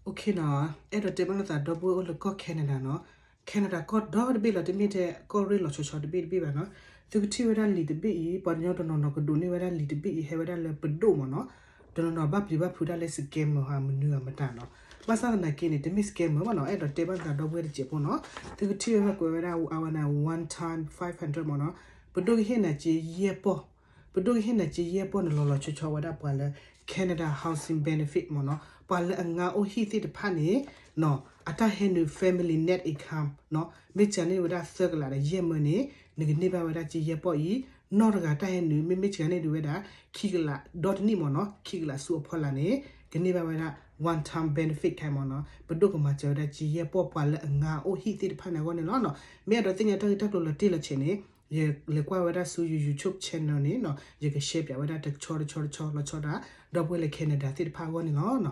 နီၤ, အဲၣ်ဒိးတဲဘၣ်လိာ်သးဒီပုၢ်ဝဲၢ်အိၣ်လၢကီၢ် Canada နီၤ, Canada ကီၢ်ဒီတဘ့ၣ်လီၤ, တမ့ၢ်ထဲကီၢ်ရ့ၣ်လီၤဆီဆီတဘ့ၣ်တဘ့ၣ်ဘၣ်နီၤ. သုကထံၣ်ဝဲဒၣ်လံာ်တဘ့ၣ်အံၤ ပှၤကညီတနီၤနီၤကဒိးန့ၢ်ဝဲဒၣ်လံာ်တဘ့ၣ်အံၤ ဟဲဝဲဒၣ်လၢပဒိၣ်မ့ၢ်နီၤ, တနီၤနီၤဘၣ်ပျံၤဘၣ်ဖုးဒၣ်လၢ scammer ဧါ မနုၤဧါမတၤနီၤ. ဘၣ်ဆၣ်သနာ်က့န့ၣ် တမ့ၢ် scammer ဘၣ်နီၤ, အဲၣ်ဒိးတဲဘၣ်လိာ်သးဒီပုၢ်ဝဲၢ်တစဲးဖိနီၤ. သုကထံၣ်ဝဲဒၣ်ကွဲးဝဲဒၣ်အဝဲန့ၣ် one time five hundred မ့ၢ်နီၤ, ပဒိၣ်ကဟ့ၣ်နၤစ့ယဲၢ်ပီၢ် ပဒိၣ်ကဟ့ၣ်နၤစ့ယဲၢ်ပီၢ်န့ၣ် လီၤလီၤဆီဆီဝဲဒၣ်ပှၤလၢ Canada Housing Benefit မ့ၢ်နီၤ, ပှၤလၢအငါအိၣ်ဟံၣ်သ့ၣ်တဖၣ်န့ၣ်နီၤ, အတၢ်ဟဲနုာ် family net income နီၤ, မ့ၢ်စှၤန့ၢ်ဝဲဒၣ်သၢကလးဒီးယဲၢ်မၢန့ၣ် နကန့ၢ်ဘၣ်ဝဲဒၣ်စ့ယဲၢ်ပီၢ်အံၤ, နီၢ်တဂၤတၢ်ဟဲနုာ် မ့မ့ၢ်စှၤန့ၢ်ဒံးဝဲဒၣ် ခံကလးဒီတနံၣ်မ့ၢ်နီၤ, ခံကလးဆူအဖီလာ်န့ၣ် ကန့ၢ်ဘၣ်ဝဲဒၣ် one time benefit ခါမ့ၢ်နီၤ, ပဒိၣ်ကမၤစၢၤဝဲဒၣ်စ့ယဲၢ်ပီၢ်ပှၤလၢအငါအိၣ်ဟံၣ်သ့ၣ်တဖၣ်န့ၣ်အဂီၢ်န့ၣ်လီၤနီၤ. မ့ၢ်အဲၣ်ဒိးသ့ၣ်ညါတၢ်ဂ့ၢ်တၢ်ကျိၤလီၤတံၢ်လီၤဆဲးန့ၣ် ယလဲၤကွၢ်ဝဲဒၣ်ဆူယ YouTube channel န့ၣ်နီၤ, ယက share ပၠးဝဲဒၣ်တဆီတဆီတဆီလီၤဆီဒၣ် ဒီပုၢ်ဝဲၢ်လၢ Canada သ့ၣ်တဖၣ်အဂီၢ်န့ၣ်လီၤနီၤ.